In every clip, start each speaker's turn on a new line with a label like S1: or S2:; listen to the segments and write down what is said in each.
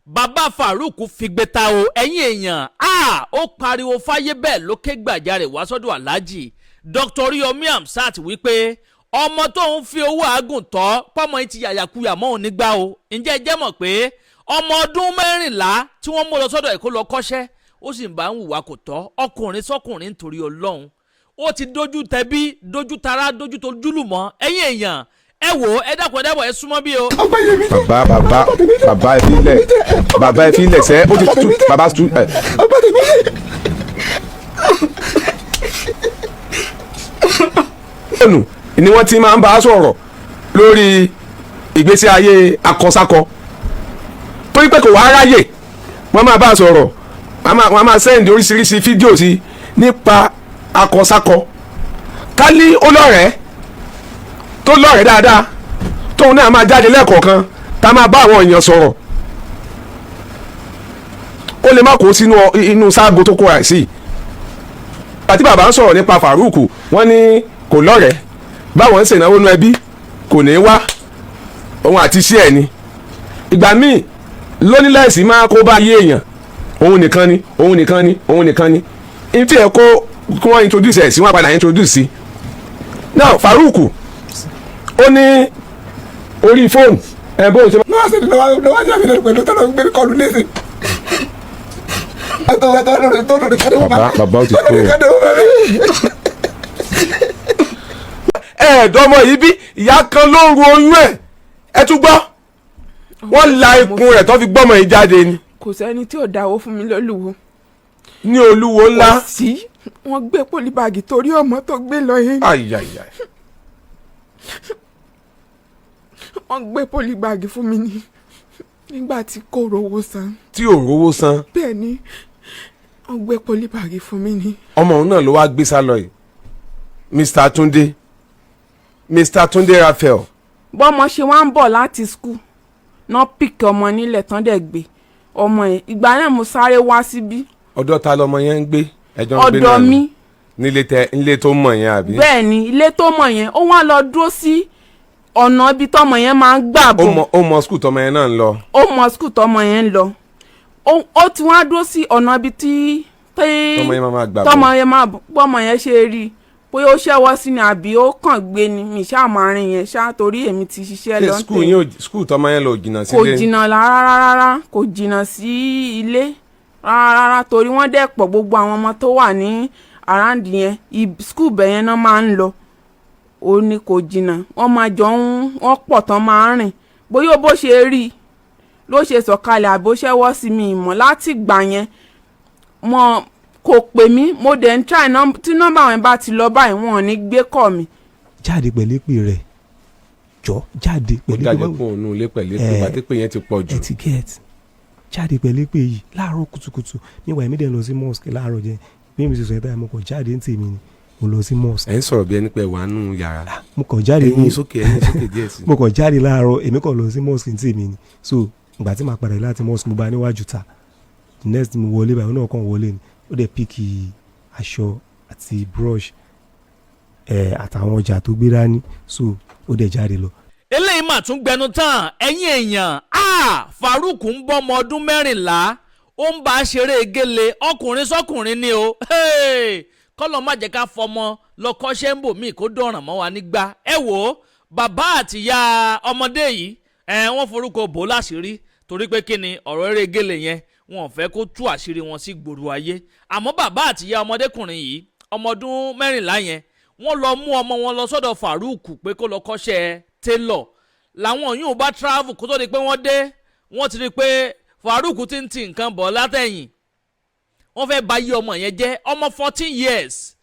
S1: Bàbá Farouk figbe ta o. Ẹ̀yin èèyàn, a ó pariwo fáyé bẹ́ẹ̀ ló ké gbàjarè wá sọ́dọ̀ Alhaji Dr. Oriyomi Hamzat wípé ọmọ tó ń fi owó àágùn tọ́ pọ́mọ yìí ti yàyàkuyà mọ́ òun nígbà o. Ǹjẹ́ ẹ jẹ́ mọ̀ pé ọmọ ọdún 14 tí wọ́n mú lọ sọ́dọ̀ ẹ̀ kó lọ kọ́ṣẹ́, ó sì ń bá ń hùwà kò tọ́, ọkùnrin sọ́kùnrin, nítorí Ọlọ́run? Ó ti dojú tẹbí, dojú tara, dojú tó júlùmọ́. Ẹ̀yin èèyàn, ẹ wò ó, ẹ dákun, ẹ dábọ̀, ẹ súnmọ́ bí o.
S2: Bàbá, bàbá, bàbá, ẹ fi lẹ̀. Bàbá, ẹ fi lẹ̀ sẹ́. Ó ti tú bàbá tú ẹ. Fóònù ni wọ́n ti máa ń bá a sọ̀rọ̀ lórí ìgbésí ayé akọsákọ, torí pé kò wá ráyè. Wọ́n máa bá a sọ̀rọ̀, wọ́n máa send oríṣiríṣi fídíò sí nípa akọsákọ. Kálí ó lọ́rẹ̀ẹ́ tó lọ́rẹ̀ẹ́ dáadáa, tóun náà máa jáde lẹ́ẹ̀kọ̀ọ̀kan, tá a máa bá àwọn èèyàn sọ̀rọ̀, ó lè má kó sínú inú sáàgó tó kóra ẹ̀ sí. Àti bàbá ń sọ̀rọ̀ nípa Farouk, wọ́n ní kò lọ́rẹ̀ẹ́, báwọn ń ṣènáwó nú ẹbí kò ní í wá, òun àti iṣẹ́ ẹ̀ ni. Ìgbà míì lónílẹ̀sì máa kó bá yé èèyàn, òun nìkan ni, òun nìkan ni, òun nìkan ni. Ní tí ẹ kó kí wọ́n introduce ẹ̀ sí, wọ́n padà introduce sí. Now Farouk, ó ní orí fóònù ẹ bóun ṣe.
S3: Lọ́wọ́ sí lọ́wọ́ lọ́wọ́ sí àmì pẹ̀lú tó lọ gbé kọlu léṣe.
S2: Bàbá, bàbá, ó ti tó o. Ẹ̀ẹ́dọ́mọ yìí bí ìyá kan ló ń ru oyún ẹ̀. Ẹ tún gbọ́, wọ́n la ikùn rẹ̀ tó fi gbọ́mọ yìí jáde ni.
S4: Kò sẹ́ni tí ò dáwó fún mi lólùwò.
S2: Ní Olúwo Ńlá.
S4: Kò sí. Wọ́n gbé polybag torí ọmọ tó gbé lọ yẹn.
S2: Ayayay.
S4: Wọ́n gbé polybag fún mi ní nígbà tí kò rówó san.
S2: Tí ò rówó san.
S4: Bẹ́ẹ̀ ni, wọ́n gbé polybag fún mi ní.
S2: Ọmọ òun náà ló wá gbé sá lọ yìí, Mr. Túndé, Mr. Túndé Raphael.
S4: Bọ́mọ ṣe wá ń bọ̀ láti school náà, pick ọmọ nílẹ̀ tán, dẹ̀ gbé ọmọ yẹn. Ìgbà náà mo sáré wá síbí.
S2: Ọ̀dọ̀ ta lọmọ yẹn ń gbé? Ẹjọ́ ń gbé
S4: Ọ̀dọ̀
S2: náà ni?
S4: mi.
S2: Nílé tẹ, nílé tó mọ̀ yẹn, àbí?
S4: Bẹ́ẹ̀ ni, ilé tó mọ̀ yẹn. Ó wá lọ dúró sí ọ̀nà ibi tọ́mọ yẹn máa ń gbà
S2: Ó
S4: bọ̀.
S2: mọ, ó mọ school tọmọ yẹn náà ń lọ.
S4: Ó mọ school tọ́mọ yẹn ń lọ. Ó ti wá dúró sí ọ̀nà ibi tí
S2: tọmọ yẹn máa gbà bọ̀.
S4: Tọ́mọ yẹn máa bọ̀. Bọ́mọ yẹn ṣe rí i, bóyá ó ṣẹ́wọ́ sí ni àbí ó kàn gbé ni, mi ṣáà máa rìn yẹn ṣáà, torí èmi ti ṣiṣẹ́
S2: Ṣé
S4: lọ ń
S2: school
S4: tẹ̀.
S2: yín ò, school tọmọ yẹn lọ ò jìnnà
S4: Kò
S2: sílé?
S4: jìnnà rárá rárá, kò jìnnà sí ilé rárá rárá, torí wọ́n dẹ̀ pọ̀. Gbogbo àwọn ọmọ tó wà ní around yẹn, school bẹ̀ yẹn náà máa ń lọ. Ó ní kò jìnnà, wọ́n máa jọ ń, wọ́n pọ̀ tán máa ń rìn. Bóyá bó ṣe rí i ló ṣe sọ̀kalẹ̀ àbó ṣẹ́wọ́ sí mi ìmọ̀. Láti gbà yẹn mo kò pè mí. Mo dẹ̀ ń try tí nọ́mbà wọn bá ti lọ báyìí, wọn ò ní gbé kọ̀ mi.
S5: Jáde pẹ̀lú èpè rẹ̀, jọ, jáde
S2: Ó
S5: pẹ̀lú
S2: jáde
S5: èpè.
S2: kó òun ilé pẹ̀lú èpè pàtí pé yẹn ti pọ̀ jù.
S5: Ẹ ti get, jáde pẹ̀lú èpè yìí láàárọ̀ kùtùkùtù. Níwà èmi dẹ̀ lọ sí mosque láàárọ̀ jẹ́ bí mi ṣe sọ ẹ̀ báyìí, mo kàn jáde ní tèmi ni, mo lọ sí mosque.
S2: Ẹ̀ ń sọ̀rọ̀ bí ẹni pé wà nù yàrá.
S5: Mo kàn jáde
S2: Ẹ̀yin
S5: ní
S2: sókè, ẹ̀yin sókè díẹ̀ sí.
S5: Mo kàn jáde láàárọ̀, èmi kàn lọ sí mosque ní tèmi ni. So ìgbà tí màá padà láti mosque, mo bá níwájú ta. The next, mo wọlé báyìí, ó náà kàn wọlé ni. Ó dẹ̀ pick aṣọ àti brush ẹ̀ àtàwọn ọjà tó gbé dání, so ó dẹ̀ jáde lọ.
S1: Eléyìí mà tún gbẹnu tán. Ẹ̀yin èèyàn, a Farouk ń bọ́ ọmọ ọdún 14, ó ń bá a ṣeré gele, ọkùnrin sọkùnrin ni o. Hey! Kọ́lọ́ má jẹ́ ká fọmọ lọ kọ́ṣẹ́ ń bò míì kó dọ̀ràn mọ́ wa nígbà. Ẹ wò ó, bàbá àtìyá ọmọdé yìí ẹ, wọ́n forúkọ bò ó láṣìírí, torí pé kí ni, ọ̀rọ̀ eré gele yẹn, wọn ò fẹ́ kó tú àṣírí wọn sí gbòòrò ayé. Àmọ́ bàbá àtìyá ọmọdékùnrin yìí, ọmọ ọdún 14 yẹn, wọ́n lọ mú ọmọ wọn lọ sọ́dọ̀ Farouk pé kó lọ kọ́ṣẹ́ tailor. Làwọn yóò bá travel, kó tó di pé wọ́n dé, wọ́n ti rí i pé Farouk ti ń ti nǹkan bọ̀ látẹ̀yìn. Wọ́n fẹ́ bà yí ọmọ yẹn jẹ́, ọmọ 14 years.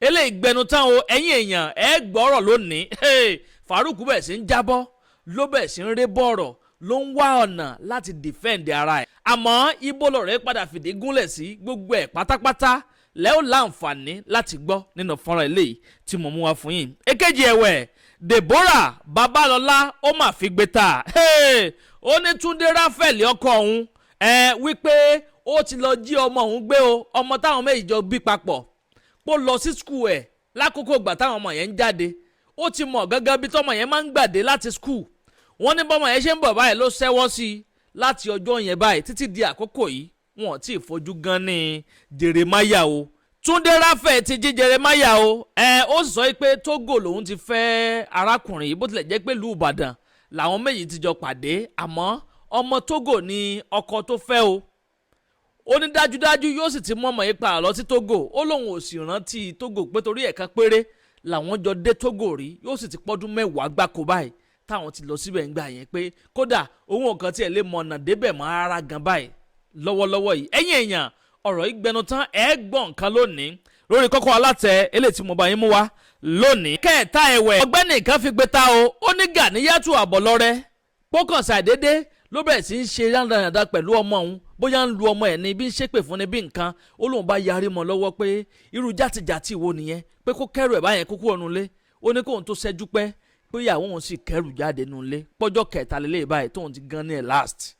S1: Eléyìí gbẹnu tán o. Ẹ̀yin èèyàn, ẹ gbọ́rọ̀ lónìí. Hey, Farouk bẹ̀ sí ń jábọ́, ló bẹ̀ sí ń ré bọ̀rọ̀, ló ń wá ọ̀nà láti defend ara ẹ̀. Àmọ́ ibo lọ̀rẹ́ padà fìdí gúnlẹ̀ sí? Gbogbo ẹ̀ pátápátá lẹ́ ó láǹfààní láti gbọ́ nínú fọ́nrán eléyìí tí mo mú wá fún yín. Èkejì ẹ̀wẹ̀, Deborah Babalọ́lá, ó mà fi gbé ta. Hey! Ó ní Túndé Raphael, ọkọ òun ẹ, wípé ó ti lọ jí ọmọ òun gbé o, ọmọ táwọn méjì jọ bí papọ̀, pó lọ sí school ẹ̀ lákòókò ìgbà táwọn ọmọ yẹn ń jáde. Ó ti mọ̀ gángan bí tọmọ yẹn máa ń gbàdé láti school. Wọ́n ní bọ́mọ yẹn ṣe ń bọ̀ báyìí ló ṣẹ́wọ́ sí i. Láti ọjọ́ yẹn báyìí títí di àkókò yìí, wọn ò tí ì fojú gan ní Jeremiah o. Túndé Ráfẹ̀ ti jí Jeremiah o. Ẹ ó sì sọ pé Togo lòun ti fẹ́ arákùnrin yìí, bó tilẹ̀ jẹ́ pé ìlú Ìbàdàn làwọn méjì ti jọ pàdé, àmọ́ ọmọ Togo ni ọkọ tó fẹ́ o. Ó ní dájúdájú yóò sì ti mú ọmọ yìí padà lọ sí Togo. Ó lóun ò sì rántí Togo pé torí ẹ̀ka péré làwọn jọ dé Togo rí, yóò sì ti pọ́dún 10 gbáko báyìí táwọn ti lọ síbẹ̀ ńgbà yẹn, pé kódà òun ò kàn tiẹ̀ lè mọ̀nà débẹ̀ mọ́ rárá gan báyìí lọ́wọ́lọ́wọ́ yìí. Ẹ̀yin èèyàn, ọ̀rọ̀ yìí gbẹnu tán. Ẹ̀ gbọ́ nǹkan lónìí lórí Kọ́kọ́ Alátẹ eléyìí tí mo bá yín mú wá lónìí. Kẹta ẹ̀wẹ̀, ọ̀gbẹ́ni kan fi gbé ta o. Ó ní Gàníyàtù Àbọ̀lọ́rẹ́ pókàn ṣàdédé ló bẹ̀rẹ̀ sí í ṣe rádaràda pẹ̀lú ọmọ òun, bóyá ń lu ọmọ ẹ̀ ní bí ń ṣépè fún ni bí nǹkan. Ó lóun bá yarí mọ́ lọ́wọ́ pé irú játijàti wo nìyẹn, pé kó kẹ́rù ẹ̀ báyẹn kókó ọ̀nù lé. Ó ní kóun tó ṣẹ́jú pẹ́ pé ìyàwó òun sì kẹ́rù jáde nù lé pọ́jọ́ kẹta lélẹ́yìí báyìí tóun ti gan ní ẹ̀ last.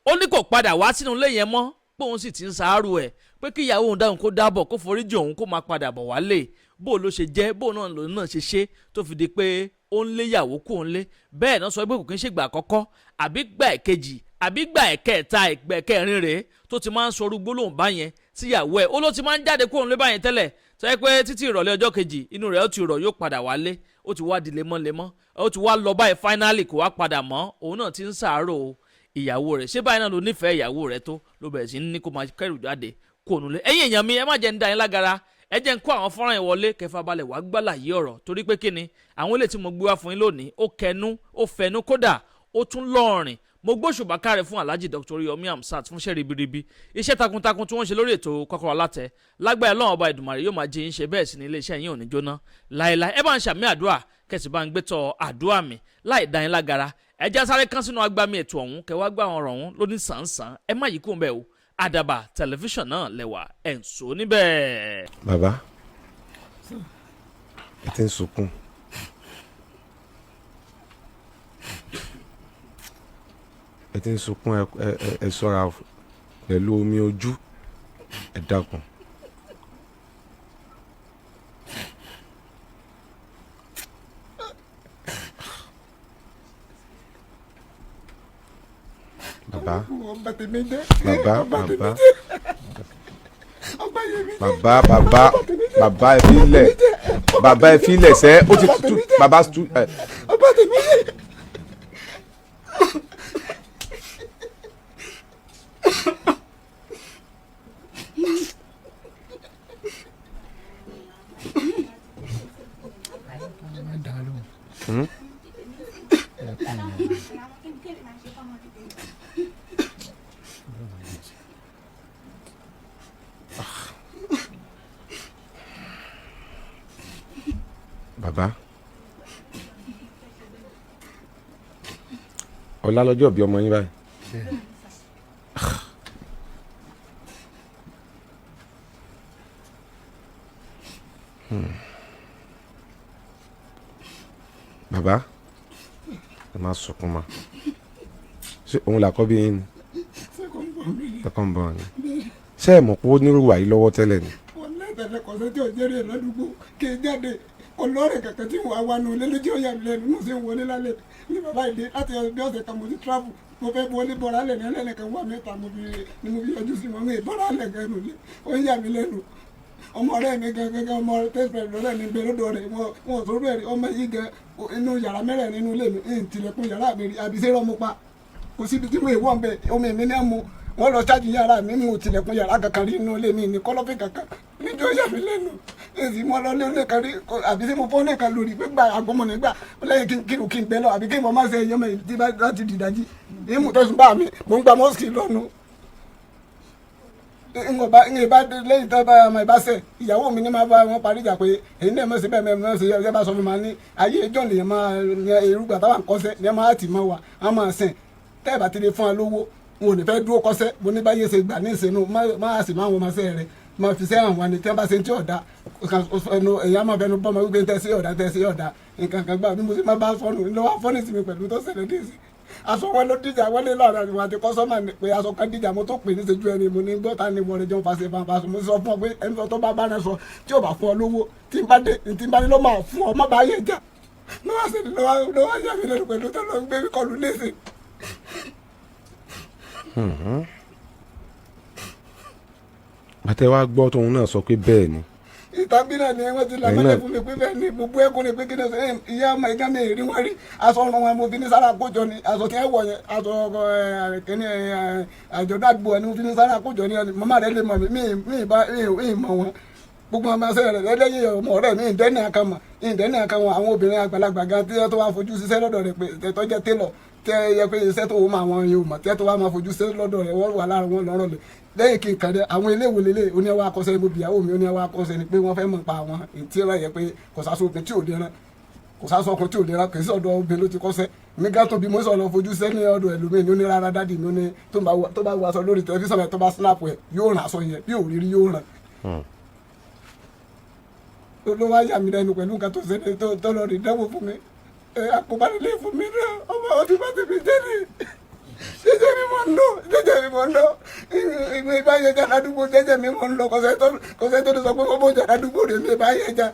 S1: Ó ní kò padà wá sínú ilé yẹn mọ́, pé òun sì ti ń sàárù ẹ̀ pé kí ìyàwó òun dáhùn kó dábọ̀ kó foríjì òun kó máa padà bọ̀ wálé. Bó ló ṣe jẹ́, bó náà lòun náà ṣe ṣe tó fi di pé ó ń lé ìyàwó kó ń lé bẹ́ẹ̀ náà, sọ pé kò kí ń ṣègbà àkọ́kọ́ àbí gbà ẹ̀kejì àbí gbà ẹ̀kẹta, ìgbà ẹ̀kẹrin rèé tó ti máa ń sọrú gbólóhùn báyẹn síyàwó ẹ̀. Ó ló ti máa ń jáde kó ń lé báyẹn tẹ́lẹ̀, tó yẹ pé títí ìrọ̀lẹ́ ọjọ́ kejì inú rẹ̀ ó ti rọ̀, yóò padà wálé. Ó ti wá di lemọ́lemọ́, ó ti wá lọ báyìí, finally kò wá padà mọ́. Òun náà ti ń sàárò ìyàwó rẹ̀. Ṣé báyìí náà ló nífẹ̀ẹ́ ìyàwó rẹ̀ tó ló bẹ̀rẹ̀ sí ní kó máa kẹ́rù jáde kó nulẹ̀? Ẹ̀yin èèyàn mi, ẹ má jẹ́ ń da yín lágara. Ẹ jẹ́ ń kó àwọn fọ́nrán yẹn wọlé kẹfà balẹ̀ wá gbàlàyé ọ̀rọ̀, torí pé kíni àwọn ilé tí mo gbé wá fún yín lónìí, ó kẹnu, ó fẹnu, kódà ó tún lọ́ọ̀rìn. Mo gbóṣùbà káre fún Alhaji Dr. Yomi Amsat fún iṣẹ́ ribiribi, iṣẹ́ takuntakun tí wọ́n ṣe lórí ètò Kọ́kọ́rọ́ Alátẹ. Lágbára Ọlọ́run Ọba Ìdùmarè, yóò máa jẹ́ yín ṣe bẹ́ẹ̀ sí ní iléeṣẹ́ yín ò ní jóná láéláé. Ẹ bá ń ṣàmì àdúrà, kẹsì bá ń gbé tọ àdúrà mi láì dá yín lágara. Ẹ já sáré kán sínú agbami ètò ọ̀hún, kẹwàá gbà àwọn ọ̀rọ̀ ọ̀hún lóní sàn-sàn. Ẹ má yí kún bẹ́ẹ̀ o. Àdàbà Tẹlifíṣàn náà lẹ́wà ẹ̀ ń sọ níbẹ̀.
S2: Bàbá, ẹ ti ń sunkún. Ẹ ti ń sunkún. Ẹ ṣọ́ra pẹ̀lú omi ojú, ẹ dákun. Bàbá.
S3: Ọba tèmi jẹ́.
S2: Bàbá.
S3: Ọba tèmi
S2: Bàbá.
S3: jẹ́. Ọba yẹmi jẹ́.
S2: Bàbá, bàbá, bàbá, ẹ fi lẹ̀. Bàbá, ẹ fi lẹ̀ sẹ́. Ó ti tú bàbá tú ẹ.
S3: Ọba tèmi jẹ́.
S2: Bàbá, ọ̀la lọ́jọ́ bí ọmọ yín báyìí. Bàbá, ẹ má sunkún mọ́. Ṣé òun làkọ́bí yín ni?
S3: Second born mi ni.
S2: Second born ni. Ṣé ẹ mọ̀ pé ó nírú wàyí lọ́wọ́ tẹ́lẹ̀ ni?
S3: Wọn lẹ́tẹ̀lẹ́ kọ̀ọ̀sẹ́ tí ò jẹ́rìí ẹ̀ ládùúgbò kí n jáde ọlọ́rẹ̀ kankan tí wàá wà nù lé lójú ọ̀yà mi lẹ́nu. Mo ṣe ń wọlé lálẹ́ ní bàbá ìdè láti bí ọ̀sẹ̀ kan mo ti travel, mo fẹ́ wọlé bọ́ra alẹ̀ ní ẹlẹ́nìkan kan wà mẹ́ta mo fi ni mo fi yọjú sí wọn ní bọ́ra alẹ̀ gan nù lé. Ó ń yà mí lẹ́nu. Ọmọ ọ̀rẹ́ mi gan gan gan, ọmọ tẹ́sán lọ́rẹ́ mi bẹ lọ́dọ̀ rẹ̀, wọn ò sọ̀rọ̀ ẹ̀rí ọmọ yìí gan inú yàrá mẹ́rẹ̀ nínú ilé mi ń tilẹ̀kùn yàrá mi rí àbí sẹ́rọ̀ mo pa kò síbi tí mo èèwọ̀ ń bẹ. Omi mi ní àmú wọn lọ ṣáàjì yàrá mi, mo tilẹ̀kùn yàrá kankan rí inú ilé mi ní kọ́lọ́fín kankan níjọ́ yà mí lẹ́nu. Èsì mo lọ lé lẹ́kan rí àbí sí mo fọ́ lẹ́kan lórí gbígbà àgbọ̀mọ̀ nígbà lẹ́yìn kí kí kí n bẹ́ lọ àbí kí n mọ̀ má ṣe ẹyẹ mọ̀ tí bá láti dìdájí ìmú tẹ̀sùn bá mi mò ń gba mọ́sìkì lọ́nu ń bá lẹ́yìn tó bá ọmọ ìbá sẹ̀ ìyàwó mi ní máa bá wọn parí ìjà pé èyí náà mọ̀ sí bẹ́ẹ̀ mọ̀ sí ẹ bá sọ fún mi ní ayé ìjọ nìyẹn máa ní erúgbà táwọn kọ́sẹ́ ní ẹ máa tì mọ́ wa á máa sìn tẹ́ ẹ bá ti lè fún wa lówó wọn ò ní fẹ́ dúró kọ́sẹ́. Mo ní báyé ṣe gbà ní ìsinú máa sì máa wọn máa sẹ́ rẹ máa fi sẹ́hàn wọn ni tí wọ́n bá ṣe ń tí ọ̀dà ẹnu ẹ̀yà máa fẹnu bọ́ máa wípé ń tẹ́ sí ọ̀dà tẹ́ sí ọ̀dà nǹkan kan gbà bí mo sì máa bá fọ́nù lọ́wọ́ fọ́nù sí mi pẹ̀lú tó ṣẹlẹ̀ dé sí aṣọ wọn ló dìjà wọn lé lára àwọn àti kọ́sọ́mà ni pé aṣọ kan dìjà. Mo tó pè ní ṣojú ẹni mo ní gbọ́ ta ni wọ́n rẹ̀ jọ ń fàṣẹ fanfa. Mo sọ fún ọ pé ẹni tó bá bá rẹ sọ tí ò bá fún ọ lówó tí n bá dé tí n bá dé ló máa fún ọ má bá yẹ jà lọ́wọ́ sí lọ́wọ́ lọ́wọ́ yà mí lẹ́nu pẹ̀lú tó lọ gbé kọlu léṣe.
S2: Bàtẹ́ wa gbọ́ tóun náà sọ pé bẹ́ẹ̀ ni.
S3: Ìtàbí náà ni wọ́n ti là
S2: Ẹ̀yin
S3: mọ́lẹ̀
S2: náà-
S3: fún mi pé bẹ́ẹ̀ ni gbogbo ẹkùn ni pé kí ni ṣe ìyá ọmọ ìgá mi rí wọn rí. Aṣọ ọrùn wọn mo fi ní sára kójọ ni, aṣọ tí ẹ wọ yẹn, aṣọ ẹ kíní ẹ àjọ̀dún àdúgbò ni mo fi ní sára kójọ ni. Màmá rẹ lè mọ̀ mí, mi mi bá mi mọ̀ wọn. Gbogbo ọmọ ẹsẹ rẹ lẹ́yìn ọmọ ọ̀rẹ́ mi ìdẹ́ni àkàn mọ̀, ìdẹ́ni àkàn wọn. Àwọn obìnrin àgbàlagbà gan tí wọ́n tó wá fojú ṣiṣẹ́ lọ́dọ̀ rẹ̀ pé tó jẹ́ télọ̀ tẹ́ yẹ pé iṣẹ́ tó wọ́n máa wọn yóò mọ̀ tẹ́ tó wá máa fojú ṣiṣẹ́ lọ́dọ̀ rẹ̀, wọ́n wà lára wọn lọ́rọ̀ lẹ̀ lẹ́yìn kí n kàn dé àwọn iléèwé lélẹ̀. Oníwà akọ́ṣẹ́ mo bìyàwó mi, oníwà akọ́ṣẹ́ ni pé wọ́n fẹ́ mọ̀ pa àwọn ètí ẹ̀rọ yẹ pé kò sáṣọ obìnrin tí ò lè rán, kò sáṣọ ọkùnrin tí ò lè rán. Kì í sọ̀dọ̀ obìnrin ló ti kọ́ṣẹ́. Mi gá tóbi mo sọ̀rọ̀ fojú sẹ́ ní ọ̀dọ̀ ẹlòmíì ní ó ní rárá dádì mi, ó ní tó bá wọ aṣọ lórí tẹlifíṣàn rẹ̀, tó bá snap ẹ̀ yóò ràn aṣọ yẹn, bí òrírí yóò ràn. Ló wá yà mí lẹ́nu pẹ̀lú nǹkan tó ṣẹlẹ̀ tó lọ rí dánwò fún mi. Ẹ àkóbánilé fún mi náà, ọmọ ọtí bá ti fi jẹ́ ni jẹ́jẹ́ mi mọ̀ ń lọ, jẹ́jẹ́ mi mọ̀ ń lọ. Ìgbé bá yẹ jà ládùúgbò, jẹ́jẹ́ mi mọ̀ ń lọ. Kọ̀sẹ́ tó lè sọ pé kọ́bọ̀ jà ládùúgbò rẹ̀ mi bá yẹ jà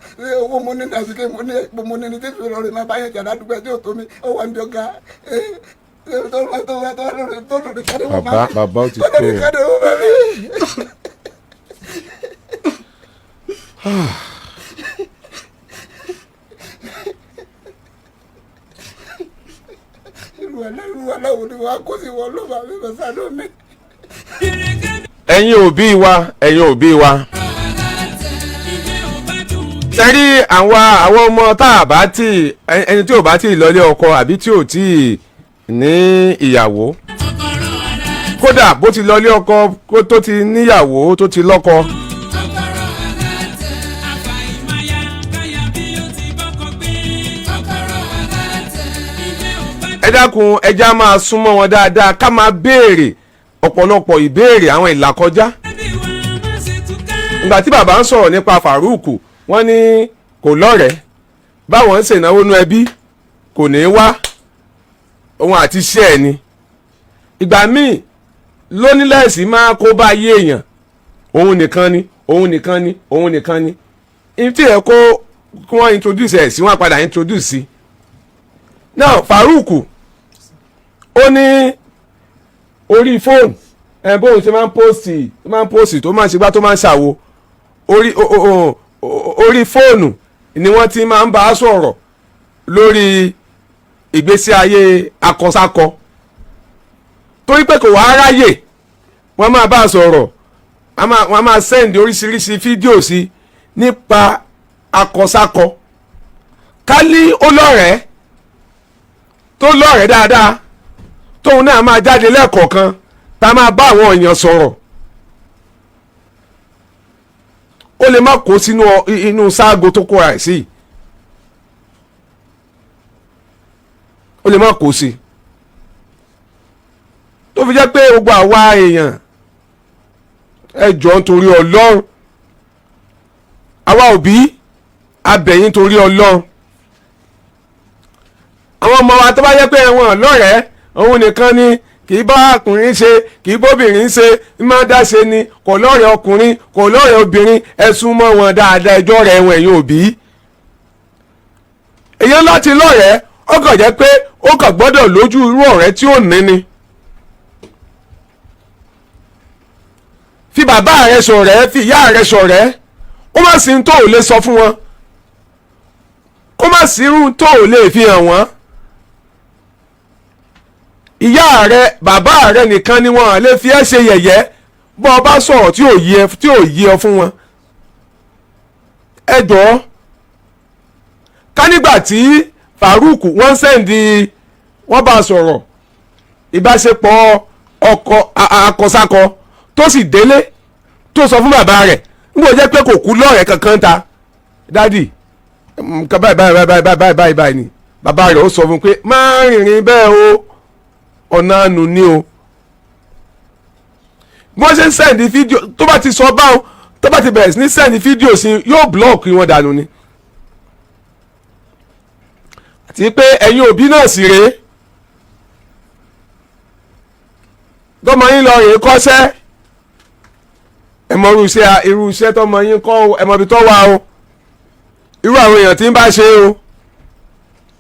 S3: owó mo ní nàzíkè mo ní mo ní ní títí lọ rẹ̀ má bá yẹ jà ládùúgbò ẹ̀ tí ò tó mi ó wà ń bí ọ̀gá tó tó tó tó lórí kádé wọ́n
S2: Bàbá, bàbá, ó ti
S3: tó lórí
S2: tó.
S3: Kádé wọ́n bá mi. Irú ẹ̀ lẹ́rú aláwo ni wàá kó sí wọn ló bá mi bẹ̀ sánú mi.
S2: Ẹ̀yin òbí wa, ẹ̀yin òbí wa, sẹ́rí àwọn ọmọ tá a bá tí ẹni tí ò bá tí ì lọlé ọkọ àbí tí ò tí ì ní ìyàwó, kódà bó ti lọlé ọkọ kó tó ti níyàwó tó ti lọ́kọ,
S6: Kọ́kọ́rọ́ alátẹ. Àfàìmáyà káyà bí ó ti bọ́kọ gbé. Kọ́kọ́rọ́ alátẹ. Ilé ò bá
S2: ẹ dákun, ẹ já máa súnmọ́ wọn dáadáa, ká máa béèrè ọ̀pọ̀lọpọ̀ ìbéèrè àwọn ìlàkọjá.
S6: Bí wa má ṣe túká.
S2: Ìgbà tí bàbá ń sọ̀rọ̀ nípa Farouk, wọ́n ní kò lọ́rẹ̀ẹ́, báwọn ń ṣènáwó nú ẹbí kò ní í wá, òun àti iṣẹ́ ẹ̀ ni. Ìgbà míì lónílẹ̀sì máa kó bá yé èèyàn, òun nìkan ni, òun nìkan ni, òun nìkan ni. Ibi tí ẹ kó kí wọ́n introduce ẹ̀ sí, wọ́n á padà introduce sí. Now Farouk ó ní orí fóònù ẹ bóun ṣe máa ń post, tó máa ń post, tó máa ń ṣe gbá, tó máa ń ṣàwo, orí orí fóònù ni wọ́n ti máa ń bá a sọ̀rọ̀ lórí ìgbésí ayé akọsákọ, torí pé kò wá ráyè wọ́n máa bá a sọ̀rọ̀, wọ́n máa send oríṣiríṣi fídíò sí nípa akọsákọ. Kálí ó lọ́rẹ̀ẹ́, tó lọ́rẹ̀ẹ́ dáadáa, tóun náà máa jáde lẹ́ẹ̀kọ̀ọ̀kan, tá a máa bá àwọn èèyàn sọ̀rọ̀, ó lè má kó sínú inú sáàgó tó kóra ẹ̀ sí, ó lè má kó sí. Tó fi jẹ́ pé gbogbo àwa èèyàn, ẹ jọ̀ọ́ nítorí Ọlọ́run, àwa òbí abẹ̀yìn torí Ọlọ́run, àwọn ọmọ wa tó bá jẹ́ pé wọn lọ́rẹ̀ẹ́, òun nìkan ni, kì í bá ọkùnrin ṣe, kì í bóbìnrin ṣe, ń máa dá ṣe ni, kò lọ́rẹ̀ẹ́ ọkùnrin, kò lọ́rẹ̀ẹ́ obìnrin, ẹ súnmọ́ wọn dáadáa, ẹjọ́ rẹ̀ wọn. Ẹ̀yin òbí, èyàn láti lọ́rẹ̀ẹ́, ó kàn jẹ́ pé ó kàn gbọ́dọ̀ lójú irú ọ̀rẹ́ tí ó ní ni. Fi bàbá rẹ ṣọ̀rẹ́, fi ìyá rẹ ṣọ̀rẹ́, ó má sí tó ò lè sọ fún wọn, kó má sí irú tó ò lè fi hàn wọ́n. Ìyá rẹ, bàbá rẹ nìkan ni wọn lè fi ẹ́ ṣe yẹ̀yẹ́ bọ́ ọ bá sọ̀rọ̀ tí ò yé tí ò yé ọ fún wọn. Ẹ jọ̀ọ́, ká nígbà tí Farouk wọ́n send wọ́n bá sọ̀rọ̀ ìbáṣepọ̀ ọkọ akọsákọ, tó sì délé tó sọ fún bàbá rẹ̀, nígbà jẹ́ pé kò kú lọ́rẹ̀ẹ́ kankan ta, "Daddy, nǹkan báyìí báyìí báyìí báyìí báyìí báyìí ni," bàbá rẹ̀ ó sọ fún un pé má rìnrìn bẹ́ẹ̀ o, ọ̀nà àánú ni o. Bí wọ́n ṣe ń send fídíò, tó bá ti sọ báwọn, tó bá ti bẹ̀rẹ̀ sí ní send fídíò sí, yóò block wọn dànù ni. Àti pé ẹ̀yin òbí náà sì rèé, tọmọ yín lọ rèé kọ́ṣẹ́, ẹ mọ irú iṣẹ́ tọmọ yín kọ́ o, ẹ mọ ibi tó wà o, irú àwọn èèyàn tí ń bá ṣe o.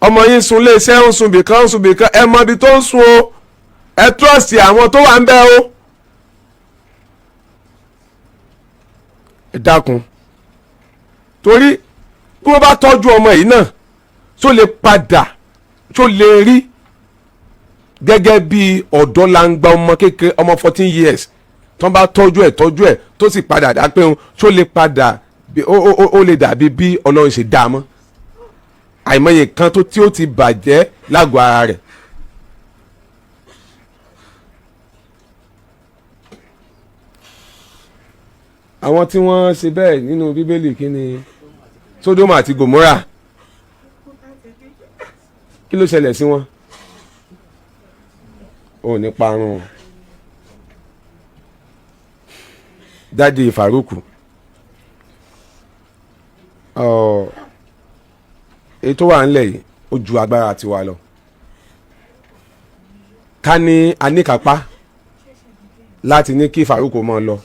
S2: Ọmọ yín sun ilé iṣẹ́, ń sun bìkan, ń sun bìkan, ẹ mọ ibi tó ń sun o. Ẹ trust àwọn tó wà ń bẹ̀ o. Ẹ dákun, torí bí wọ́n bá tọ́jú ọmọ yìí náà, tó lè padà, tó lè rí gẹ́gẹ́ bí ọ̀dọ́ langba, ọmọ kékeré, ọmọ 14 years, tó bá tọ́jú ẹ̀, tọ́jú ẹ̀, tó sì padà dá pé òun tó lè padà ó lè dàbí bí Ọlọ́run ṣe dá a mọ́. Àìmọye kan tó tí ó ti bàjẹ́ lágọ̀ọ́ ara rẹ̀. Àwọn tí wọ́n ṣe bẹ́ẹ̀ nínú Bíbélì, kí ni? Sódómù àti Gòmórà, kí ló ṣẹlẹ̀ sí wọn? Ò ní parun o. Daddy Faruku, ètò wà ńlẹ̀ yìí, ó ju agbára tiwa lọ. Ká ní aníkápá láti ní kí Faruku máa lọ,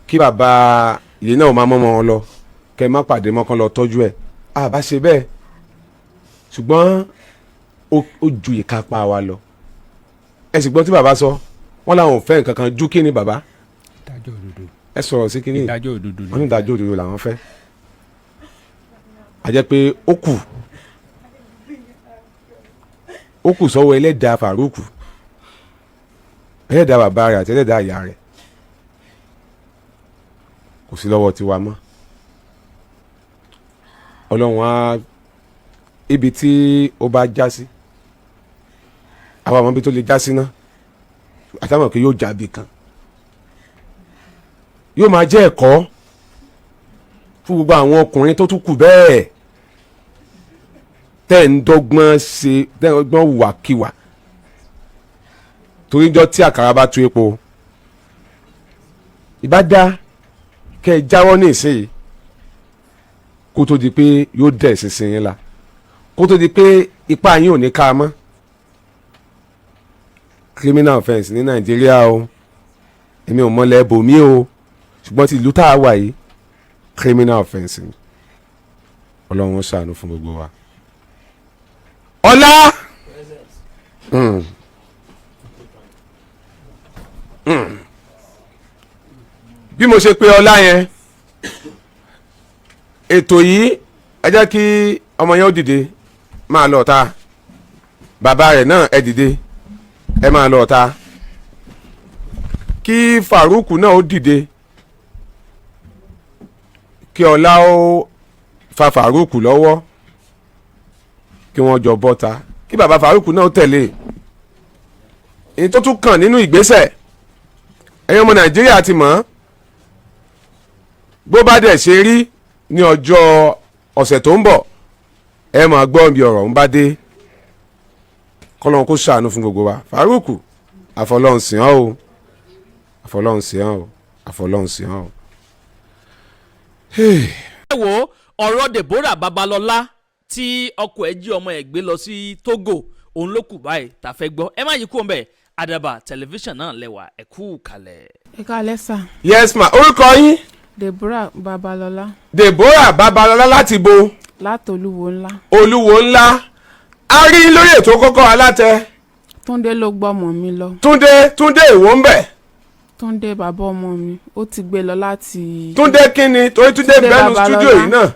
S2: kí bàbá yìí náà máa mọ́mọ́ wọn lọ, kẹ́ ẹ má pàdé mọ́kàn lọ tọ́jú ẹ̀, àbá ṣe bẹ́ẹ̀. Ṣùgbọ́n ó ju ìkápá wa lọ. Ẹ sì gbọ́n tí bàbá sọ, wọ́n làwọn ò fẹ́ nǹkan kan ju kí ni, bàbá?
S7: Ìdájọ́ òdodo.
S2: Ẹ sọ̀rọ̀ sí kí ni?
S7: Ìdájọ́ òdodo.
S2: Wọ́n ní ìdájọ́ òdodo làwọn fẹ́. A jẹ́ pé ó kù sọ́wọ́ ẹlẹ́dàá Faruku, ẹlẹ́dàá bàbá rẹ̀ àti ẹlẹ́dàá ìyá rẹ̀. Kò sí lọ́wọ́ tiwa mọ́. Ọlọ́run á ibi tí ó bá já sí, àwọn àwọn ibi tó lè já sí ná, àtàwọn kì yóò jábì kan, yóò máa jẹ́ ẹ̀kọ́ fún gbogbo àwọn ọkùnrin tó tún kù bẹ́ẹ̀, tẹ́ ń dọ́gbọ́n ṣe, tẹ́ ń dọ́gbọ́n wàkiwà, torí jọ́ tí àkàrà bá tu epo, ìbá dá kẹ́ ẹ jáwọ́ ní ìsinyìí, kó tó di pé yóò dẹ̀ sísìn yín la, kó tó di pé ipá yín ò ní ká a mọ́. Criminal offence ní Nàìjíríà o, èmi ò mọ̀lẹ́ bòmí o, ṣùgbọ́n ti ìlú tá a wà yìí, criminal offence ni. Ọlọ́run ó ṣàánú fún gbogbo wa. Ọlá. Bí mo ṣe pe ọlá yẹn, ètò yìí, ẹ jẹ́ kí ọmọ yẹn ó dìde máa lọ ta. Bàbá rẹ̀ náà, ẹ dìde, ẹ máa lọ ta. Kí Faruku náà ó dìde, kí ọlá ó fa Faruku lọ́wọ́, kí wọ́n jọ bọ́ta, kí bàbá Faruku náà ó tẹ̀lé. Èyí tó tún kàn nínú ìgbésẹ̀, ẹ̀yin ọmọ Nàìjíríà ti mọ̀ ọ́n, bó bá dẹ̀ ṣe rí ní ọjọ́ ọ̀sẹ̀ tó ń bọ̀, ẹ máa gbọ́ ibi ọ̀rọ̀ ń bá dé. Kọ́lọ́n kó ṣàánú fún gbogbo wa. Faruku, àfọlọ́hún sìn ọ́ o, àfọlọ́hún sìn ọ́ o, àfọlọ́hún sìn ọ́ o.
S1: Ẹ wo ọ̀rọ̀ Deborah Babalọ́lá tí ọkọ ẹ̀ jí ọmọ ẹ̀ gbé lọ sí Togo, òun ló kù báyìí tá a fẹ́ gbọ́. Ẹ má yí kúrò ńbẹ̀, Àdàbà Tẹlifíṣàn náà lẹ́wà. Ẹ kú kalẹ̀.
S4: Ẹ káalẹ́ sà.
S2: Yes ma, orúkọ yín?
S4: Deborah Babalọlá.
S2: Deborah Babalọ́lá, láti bo?
S4: Látolúwo Ńlá.
S2: Olúwo Ńlá. A rí lórí ètò Kọ́kọ́ Alátẹ.
S4: Túndé ló gbọ́mọ mi lọ.
S2: Túndé, Túndé èwo ń bẹ̀?
S4: Túndé bàbá ọmọ mi, ó ti gbé lọ láti.
S2: Túndé kínni? Torí Túndé
S4: Túndé
S2: bẹ́nu
S4: Babalọ́lá.
S2: studio yìí náà.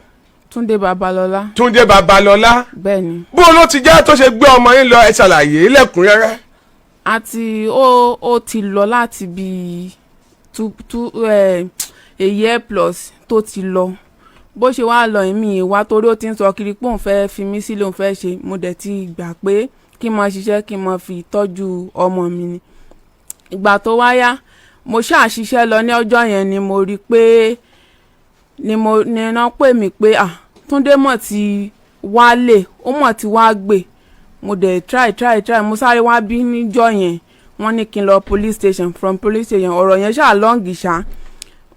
S4: Túndé Babalọlá.
S2: Túndé Babalọ́lá.
S4: Bẹ́ẹ̀ ni.
S2: Bó ló ti jẹ́ tó ṣe gbé ọmọ yín lọ? Ẹ ṣàlàyé lẹ́kùnrẹ́rẹ́.
S4: Àti ó ti lọ láti bíi two a year plus tó ti lọ. Bó ṣe wá lọ, èmi ìwà, torí ó ti ń sọ kiri pé òun fẹ́ẹ́ fi mí sílé, òun fẹ́ẹ́ ṣe. Mo dẹ̀ ti gbà pé kí n máa ṣiṣẹ́, kí n máa fi tọ́jú ọmọ mi ni. Ìgbà tó wá yá, mo ṣáà ṣiṣẹ́ lọ. Ní ọjọ́ yẹn ni mo rí i pé ni mo ní iná pè mí pé, ah, Túndé mọ̀ ti wálé, ó mọ̀ ti wá gbé. Mo dẹ̀ try, try, try, mo sáré wá bí níjọ́ yẹn. Wọ́n ní kí n lọ police station. From police station, ọ̀rọ̀ yẹn ṣáà long ṣá,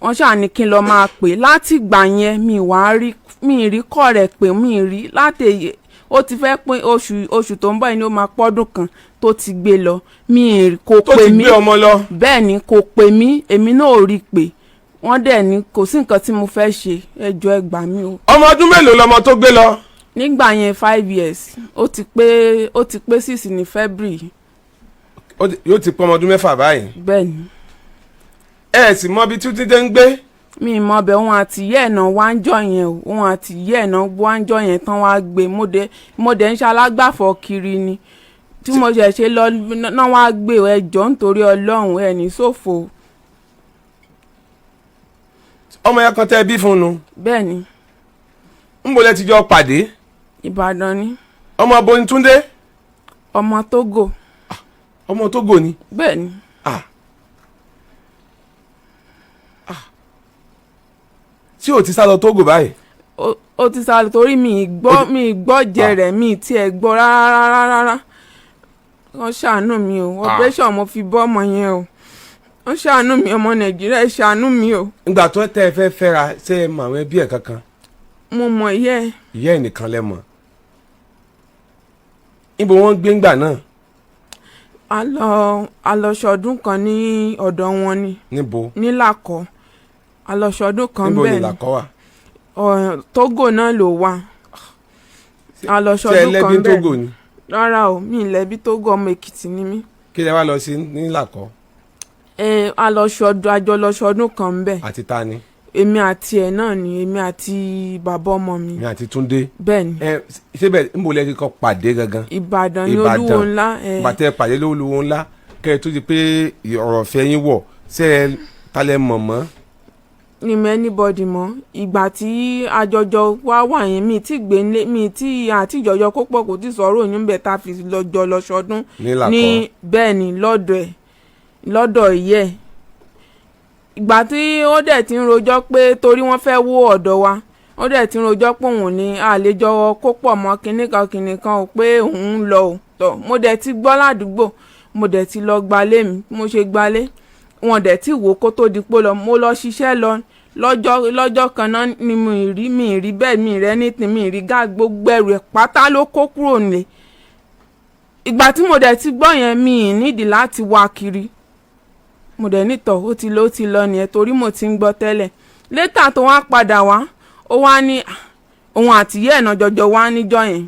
S4: wọ́n ṣáà ní kí n lọ máa pè. Láti ìgbà yẹn, mi wá rí, mi rí kọ́ rẹ̀ pé mi rí láti èyí. Ó ti fẹ́ pín oṣù tó ń bọ̀ yìí ni ó máa pọ́dún kan tó ti gbé lọ. Mi kò
S2: Tó
S4: pè
S2: ti
S4: mí.
S2: gbé ọmọ lọ.
S4: Bẹ́ẹ̀ ni, kò pè mí, èmi náà ò rí i pé. Wọ́n dẹ̀ ní kò sí nǹkan tí mo fẹ́ ṣe. Ẹ jọ̀ọ́, ẹ gbà mí o.
S2: Ọmọ ọdún mélòó lọmọ tó gbé lọ?
S4: Nígbà yẹn, 5 years, ó ti pé 6 ní February.
S2: Yóò ti pọ́ ọmọ ọdún 6 báyìí.
S4: Bẹ́ẹ̀ ni.
S2: Ẹ sì mọ ibi tí Túndé ń gbé?
S4: Mi ì mọ bẹ̀. Òun àti ìyá ẹ̀ náà wá ń jọ yẹn o. Òun àti ìyá ẹ̀ náà wá ń jọ yẹn tán wá gbé. Mo dẹ̀ ń ṣalágbàfọ̀ kiri ni tí mo ṣẹ̀ ṣe lọ náà wá gbé. Ẹjọ́, nítorí Ọlọ́run, ẹ̀ ní ṣòfò.
S2: Ọmọ yẹn kan tẹ́ ẹ bí fún un nu?
S4: Bẹ́ẹ̀ ni.
S2: Ńbo lẹ ti jọ pàdé?
S4: Ìbàdàn ni.
S2: Ọmọ abo ni Túndé?
S4: Ọmọ Tógò.
S2: Ọmọ Tógò ni?
S4: Bẹ́ẹ̀ ni.
S2: Ah ah, tí ò ti sá lọ Tógò báyìí?
S4: Ó ti sá lọ torí mi ì gbọ́ mi ì gbọ́ jẹ rẹ̀, mi ì tiẹ̀ gbọ́ rárá rárá rárá. Wọ́n ṣàánú mi o. Operation mo fi bọ́ ọmọ yẹn o. Wọ́n ṣàánú mi, ọmọ Nàìjíríà, ẹ ṣàánú mi o.
S2: Ìgbà tó tẹ́ ẹ fẹ́ fẹ́ra, ṣé ẹ mọ àwọn ẹbí ẹ̀ kankan?
S4: Mo mọ̀ ìyá ẹ̀.
S2: Ìyá ẹ̀ nìkan lẹ mọ̀. Níbo wọ́n gbé ńgbà náà?
S4: A lọ ṣọdún kan ní ọ̀dọ̀ wọn ni.
S2: Níbo?
S4: Nílàkọ́, a lọ ṣọdún kan.
S2: Níbo ni?
S4: Bẹ́ẹ̀ ni.
S2: Làkọ́ wà?
S4: Tógò náà ló wà. A lọ
S2: Ṣé ẹ
S4: ṣọdún
S2: lẹ́bí
S4: kan bẹ́ẹ̀.
S2: Tógò ni?
S4: Rárá o, mi ì lẹ́bí Tógò, ọmọ Èkìtì ni mí.
S2: Kí lẹ wá lọ sí nílàkọ́?
S4: Ẹ a lọ ṣọdún, a jọ lọ ṣọdún kan bẹ́ẹ̀.
S2: Àti ta ni?
S4: Èmi àti ẹ̀ náà ni, èmi àti bàbá ọmọ mi.
S2: Mi àti Túndé?
S4: Bẹ́ẹ̀ ni.
S2: Ẹ ṣé bẹ́ẹ̀, níbo lẹ ti kọ́ pàdé gangan?
S4: Ìbàdàn ní.
S2: Ìbàdàn.
S4: Olúwo Ńlá ẹ.
S2: Bàtẹ́ pàdé lólúwo Ńlá, kẹ́ ẹ tó di pé ọ̀rọ̀ fẹ́ yín wọ̀, ṣé ẹ talẹ̀ mọ̀ mọ́?
S4: Ní mọ anybody mọ́. Ìgbà tí àjọjọ wá wà yẹn, mi tí gbé nílé mi tí àti ìjọjọ kó pọ̀, kò tí sọ̀rọ̀ òyìn bẹ́ẹ̀ tá a fi lọ́jọ́ lọ ṣọdún.
S2: Nílàkọ́?
S4: Ní bẹ́ẹ̀ ni, lọ́dọ̀ ẹ̀, lọ́dọ̀ ìyẹ́ ẹ̀. Ìgbà tí ó dẹ̀ ti ń rojọ́ pé torí wọ́n fẹ́ wó ọ̀dọ̀ wa, ó dẹ̀ ti ń rojọ́ pé òun ní àlejò kó pọ̀ mọ́ kinní kan kinní kan o, pé òun ń lọ o. Tọ̀, mo dẹ̀ ti gbọ́ ládùúgbò, mo dẹ̀ ti lọ gbalé mi. Mo ṣe gbalé, wọn dẹ̀ ti wò kó tó di pé lọ. Mo lọ ṣiṣẹ́ lọ lọ́jọ́ kan náà ni mi ì rí, mi ì rí bẹ́ẹ̀, mi ì rẹ́ ní tì, mi ì rí gá. Gbogbo ẹrù ẹ̀ pátá ló kó kúrò nílé. Ìgbà tí mo dẹ̀ ti gbọ́ yẹn, mi ì nídìí láti wá kiri. Mo dẹ̀ nítọ̀, ó ti lọ, ó ti lọ nìyẹn, torí mo ti ń gbọ́ tẹ́lẹ̀. Later tó wá padà wá, ó wá ní òun àti ìyá ẹ̀ náà jọjọ wá níjọ́ yẹn.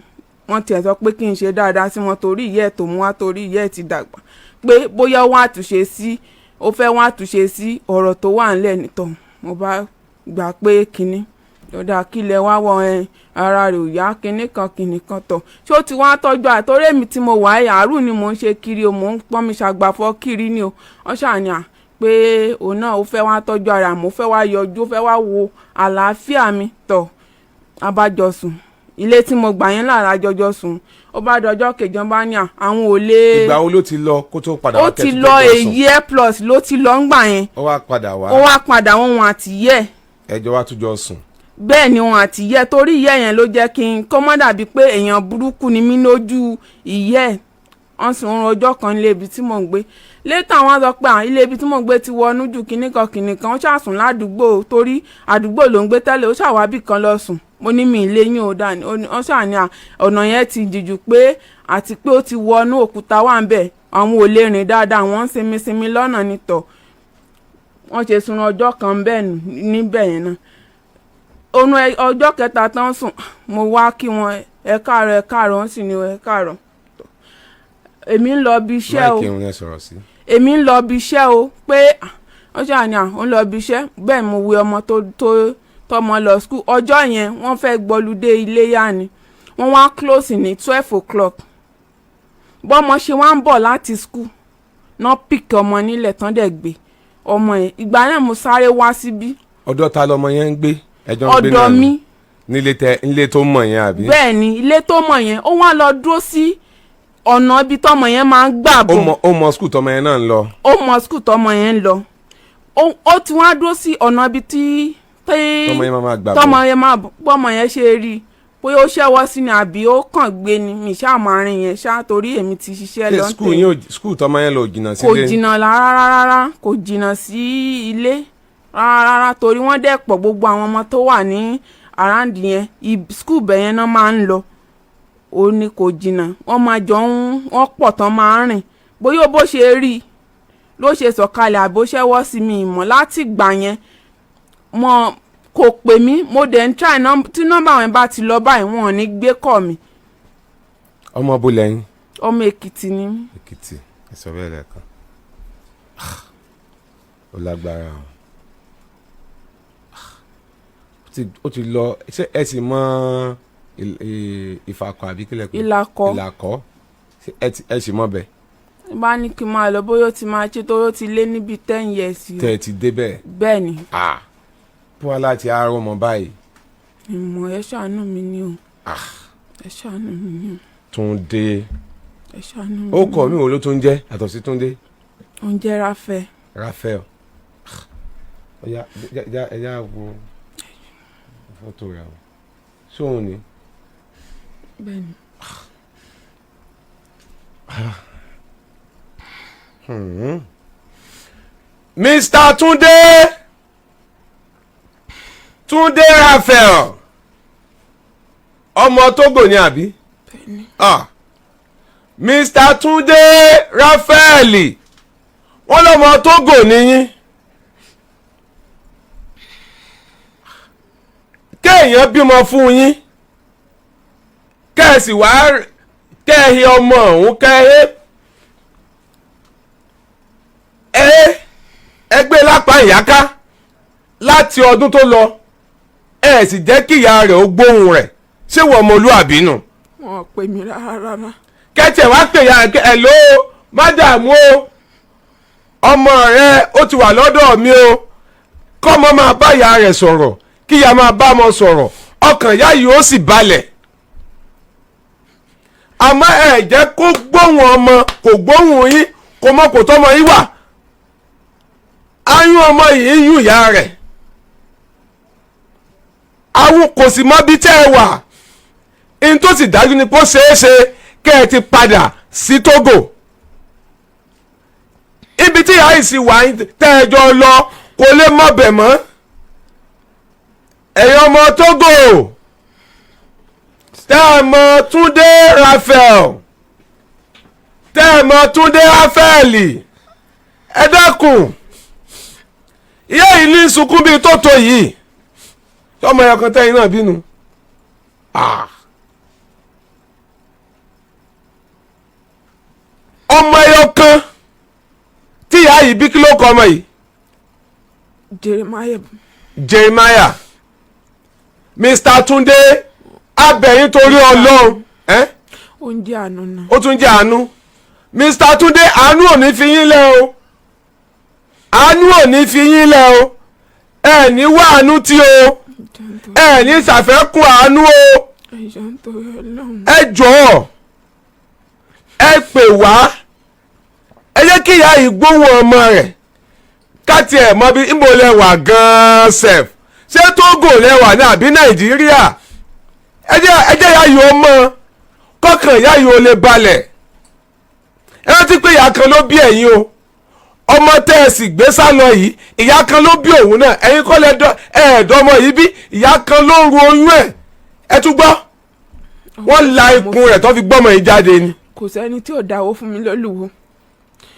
S4: Wọ́n tiẹ̀ sọ pé kí n ṣe dáadáa sí wọn torí ìyá ẹ̀ tó mú wá, torí ìyá ẹ̀ ti dàgbà, pé bóyá ó wá àtúnṣe sí, ó fẹ́ wá àtúnṣe sí ọ̀rọ̀ tó wà ńlẹ̀ nítọ̀. Mo bá gbà pé kinní lọ́dà kílẹ̀ wá wọ ẹ, ara rẹ̀ ò yá, kinní kan kinní kan. Tọ̀, ṣé ó ti wá tọ́jú àtọ́rẹ́ mi tí mo wà ẹ̀ àárù ni mò ń ṣe kiri o, mò ń pọ́n mi ṣàgbàfọ́ kiri ni o. Wọ́n ṣàní à pé òun náà ó fẹ́ wá tọ́jú ara mi, ó fẹ́ wá yọjú, ó fẹ́ wá wo àlàáfíà mi. Tọ̀, abájọ sùn ilé tí mo gbà yẹn lára jọjọ sùn. Ó bá dọjọ́ kejì, wọn bá ní à àwọn ò lè.
S2: Ìgbà wo ló ti lọ kó tó padà
S4: Ó
S2: wá
S4: ti
S2: kẹ́ tó
S4: lọ
S2: jọ sùn?
S4: A year plus ló ti lọ ńgbà yẹn.
S2: Ó wá padà wá?
S4: Ó wá padà, wọn àti yẹ.
S2: Ẹjọ́ wá tún jọ sùn?
S4: Bẹ́ẹ̀ ni, wọn àti ìyẹ́, torí ìyẹ́ yẹn ló jẹ́ kí n kó mọ́ dàbí pé èèyàn burúkú ni mí lójú ìyẹ́ ẹ̀. Wọ́n sùn oorun ọjọ́ kan nílé ibi tí mò ń gbé. Later wọ́n sọ pé ilé ibi tí mò ń gbé ti wọnú jù, kinní kan kinní kan. Ó ṣàsùn ládùúgbò torí àdúgbò ló ń gbé tẹ́lẹ̀. Ó ṣàwábì kan lọ sùn. Mo ní mi ilé yín ò dà ní. Wọ́n ṣàní ọ̀nà yẹn ti jìjù pé àti pé ó ti wọnú, òkúta wà ń bẹ̀, àwọn ò lè rìn dáadáa, wọ́n ń sinmi sinmi lọ́nà nítọ̀. Wọ́n ṣe sun ọjọ́ kan bẹ́ẹ̀ níbẹ̀ yẹn náà. Òun ọjọ́ kẹta tán sùn, mo wá kí wọn, "Ẹ káàárọ̀, ẹ káàárọ̀." Wọ́n sì ní, "Ẹ káàárọ̀." Èmi ń lọ bí iṣẹ́ o.
S2: Máìkì ń yẹn sọ̀rọ̀ sí.
S4: Èmi ń lọ bí iṣẹ́ o, pé wọ́n ṣáà ní à ń lọ bí iṣẹ́. Bẹ́ẹ̀ mo wé ọmọ tó tọmọ lọ school. Ọjọ́ yẹn wọ́n fẹ́ gbọ́ludé iléyà ni, wọ́n wá close ní 12 o'clock. Bọ́mọ ṣe wá ń bọ̀ láti school náà, pick ọmọ nílẹ̀ tán, dẹ̀ gbé ọmọ yẹn. Ìgbà náà mo sáré wá síbí.
S2: Ọ̀dọ̀ ta lọmọ yẹn ń gbé? Ẹjọ́ ń gbé
S4: Ọ̀dọ̀
S2: náà ni?
S4: mi.
S2: Nílé tẹ, nílé tó mọ̀ yẹn, àbí?
S4: Bẹ́ẹ̀ ni, ilé tó mọ̀ yẹn. Ó wá lọ dúró sí ọ̀nà ibi tọ́mọ yẹn máa ń gbà
S2: Ó
S4: bọ̀.
S2: mọ, ó mọ school tọmọ yẹn náà ń lọ?
S4: Ó mọ school tọ́mọ yẹn ń lọ. Ó ti wá dúró sí ọ̀nà ibi tí
S2: Tọmọ yẹn máa máa gbà bọ̀.
S4: Tọ́mọ yẹn máa bọ̀. Bọ́mọ yẹn ṣe rí i, bóyá ó ṣẹ́wọ́ sí ni àbí ó kàn gbé ni, mi ṣáà máa rìn yẹn ṣáà, torí èmi ti ṣiṣẹ́
S2: Ṣé
S4: lọ ń
S2: school
S4: tẹ̀.
S2: yín school tọmọ yẹn lọ jìnnà
S4: Kò
S2: sílé?
S4: jìnnà rárá rárá, kò jìnnà sí ilé rárá rárá, torí wọ́n dẹ̀ pọ̀. Gbogbo àwọn ọmọ tó wà ní around yẹn, school bẹ̀ yẹn náà máa ń lọ. Ó ní kò jìnnà, wọ́n máa jọ ń, wọ́n pọ̀ tán máa ń rìn. Bóyá bó ṣe rí i ló ṣe sọ̀kalẹ̀ àbó ṣẹ́wọ́ sí mi ìmọ̀. Láti gbà yẹn mo kò pè mí. Mo dẹ̀ ń try tí nọ́mbà wọn bá ti lọ báyìí, wọn ò ní gbé kọ̀ mi.
S2: Ọmọ bó lẹ́yìn?
S4: Ọmọ Èkìtì ni mí.
S2: Èkìtì. Ẹ sọ bẹ́ẹ̀ lẹ́ẹ̀kan. Ó lágbára o. Ó ti lọ. Ṣé ẹ sì mọ Ìfàkọ̀ àbí kílẹ̀ pé?
S4: Ìlàkọ.
S2: Ìlàkọ. Ṣé ẹ sì mọ bẹ́ẹ̀?
S4: Bá ní kí n máa lọ, bóyá ó ti máa ṣe, torí ó ti lé níbi 10 years o.
S2: Tẹ́ ẹ ti débẹ̀?
S4: Bẹ́ẹ̀ ni.
S2: Ah, bó wá láti àárọ̀ mọ́ báyìí?
S4: Ìmọ̀, ẹ ṣàánú mi ni o. Ẹ ṣàánú mi ni o.
S2: Túndé.
S4: Ẹ ṣàánú mi.
S2: Ó kọ mi wo ló tún jẹ́ yàtọ̀ sí Túndé?
S4: Oúnjẹ Ráfẹ́.
S2: Raphael. Ọ̀yá, ẹ̀yà wo fọ́tò rẹ̀ o, sóun ni?
S4: Bẹ́ẹ̀ ni.
S2: Mr. Túndé, Túndé Raphael, ọmọ Togo ni àbí?
S4: Bẹ́ẹ̀ ni.
S2: Ah. Mr. Túndé Raphael, wọ́n lọ́mọ Togo nìyí. Kéèyàn bímọ fún yín, kẹ́ẹ̀sì wá kẹ́ẹ̀hí ọmọ ọ̀hún, kẹ́ẹ̀hé ẹ ẹgbẹ́ lápá ìyáká láti ọdún tó lọ, ẹ sì jẹ́ kí ìyá rẹ̀ ó gbóhùn rẹ̀. Ṣé wọ́n ọmọlúàbí nù?
S4: Wọn ò pè mí rárá rárá.
S2: Kẹ́tì ẹ̀ wá pè ya ẹ̀ ló má dààmú o, ọmọ rẹ ó ti wà lọ́dọ̀ mi o. Kọ́mọ máa bá ìyá rẹ̀ sọ̀rọ̀, kí ìyá máa bá ọmọ sọ̀rọ̀, ọkàn ìyá yìí ó sì balẹ̀. Àmọ́ ẹ jẹ́ kó gbóhùn ọmọ, kò gbóhùn yín, kò mọ kò tọ́mọ yín wà. Ayún ọmọ yìí ń yún ìyá rẹ̀, àwọn kò sì mọ bí tẹ́ ẹ wà. In tó sì dájú ni pé ó ṣeé ṣe kẹ́ ẹ ti padà sí Togo, ibi tí ìyá yìí sì wà tẹ́ ẹ jọ lọ, kò lè mọ̀ bẹ̀ mọ́. Ẹ̀yin ọmọ Togo tẹ́ ẹ mọ̀ Túndé Raphael, tẹ́ ẹ mọ̀ Túndé Raphael, ẹ dákun, ìyá yìí ní sunkún bíi tó tó yìí, ọmọ ẹ̀yọ̀ kan tẹ́yìn náà bínú. Ah. Ọmọ ẹyọ kan tí ìyá yìí bí, kí ló kọ ọmọ yìí?
S4: Jeremiah.
S2: Jeremiah. Mr. Túndé, abẹ̀yìn torí Ọlọ́run ẹ́.
S4: Oúnjẹ àánú náà.
S2: Ó tún jẹ́ àánú. Mr. Túndé, àánú ò ní fi yín lẹ̀ o, àánú ò ní fi yín lẹ̀ o. Ẹ ní wá àánú tí o, ẹ ní ṣàfẹ́kù àánú o.
S4: Ẹjọ́, nítorí Ọlọ́run.
S2: Ẹ jọ̀ọ́, ẹ pè wá, ẹ jẹ́ kí ìyá yìí gbóhùn ọmọ rẹ̀, ká tiẹ̀ mọ bí níbo lẹ wà gan-an sef. Ṣé Tógò lẹ wà ní àbí Nàìjíríà? Ẹ jẹ́ ìyá yìí ó mọ̀, kọ́kàn ìyá yìí ó lè balẹ̀. Ẹ rántí pé ìyá kan ló bí ẹ̀yin o. Ọmọ tẹ́ ẹ sì gbé sá lọ yìí, ìyá kan ló bí òun náà. Ẹ̀yin kọ́ lẹ ẹ̀ẹ́dọ́ ọmọ yìí bí, ìyá kan ló ń ru oyún ẹ̀. Ẹ tún gbọ́, wọ́n la ikùn rẹ̀ tó fi gbọ́mọ yìí jáde ni.
S4: Kò sẹ́ni tí ò dáwó fún mi lólùwò.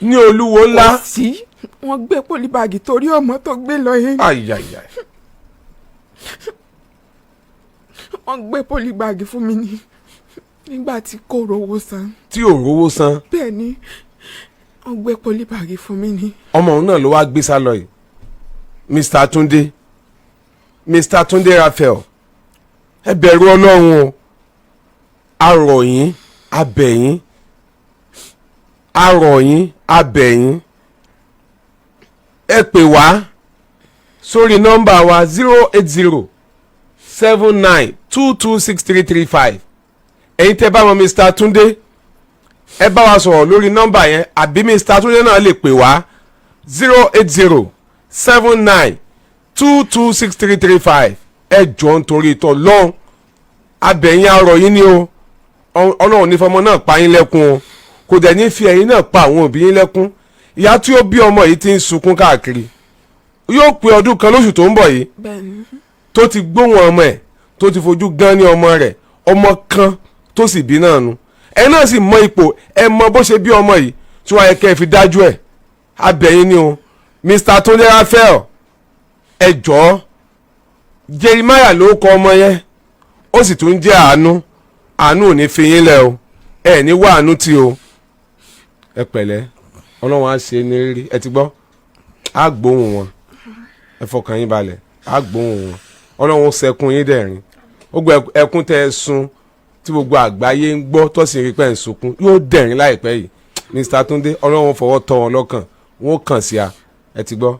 S2: Ní Olúwo ńlá.
S4: Kò sí. Wọ́n gbé polybag torí ọmọ tó gbé lọ yẹn.
S2: Ayayay.
S4: Wọ́n gbé polybag fún mi ní nígbà tí kò rówó san.
S2: Tí ò rówó san.
S4: Bẹ́ẹ̀ ni, wọ́n gbé polybag fún mi ní.
S2: Ọmọ òun náà ló wá gbé sá lọ yìí. Mr. Túndé, Mr. Túndé Raphael, ẹ bẹ̀rù Ọlọ́run o. A rọ̀ yín, a bẹ̀ yín, a rọ̀ yín, a bẹ̀ yín, ẹ pè wá sórí nọ́mbà wa 08079226335. Ẹ̀yin tẹ́ bá wọn Mr. Túndé, ẹ bá wa sọ̀rọ̀ lórí nọ́mbà yẹn, àbí Mr. Túndé náà lè pè wá 08079226335. Ẹ jọ̀ọ́, nítorí tỌlọ́run, abẹ̀yìn arọ̀ yín ni o. Ọlọ́run ní fọmọ náà pa yín lẹ́kún o, kò dẹ̀ ní fi ẹ̀yin náà pa àwọn òbí yín lẹ́kún. Ìyá tí ó bí ọmọ yìí ti ń sunkún káàkiri, yóò pé ọdún kan lóṣù tó ń bọ̀ yìí
S4: Bẹ́ẹ̀ ni.
S2: tó ti gbóhùn ọmọ ẹ̀, tó ti fojú gan ní ọmọ rẹ̀, ọmọ kan tó sì bí náà nu. Ẹ náà sì mọ ipò ẹ, mọ bó ṣe bí ọmọ yìí tí wọ́n yẹ kẹ́ ẹ fi dájú ẹ̀. Abẹ́yìn ni o, Mr. Tunde Raphael, ẹ jọ̀ọ́. Jeremiah ló kọ ọmọ yẹn, ó sì tún jẹ́ àánú. Àánú ò ní fi yín lẹ̀ o, ẹ ní wá àánú tí o. Ẹ pẹ̀lẹ́. Ọlọ́run á ṣe é ní rírí. Ẹ ti gbọ́, á gbóhùn wọn, ẹ fọkàn yín balẹ̀, á gbóhùn wọn. Ọlọ́run ó sẹkún yín dẹ̀rín. Ó gbọ́ ẹkún tẹ́ ẹ sun tí gbogbo àgbáyé ń gbọ́, tó sì rí pẹ́ ń sunkún, yóò dẹ̀rín láìpẹ́ yìí. Mr. Túndé, Ọlọ́run fọwọ́ tọ́ wọn lọ́kàn, wọn ó kàn sí a. Ẹ ti gbọ́,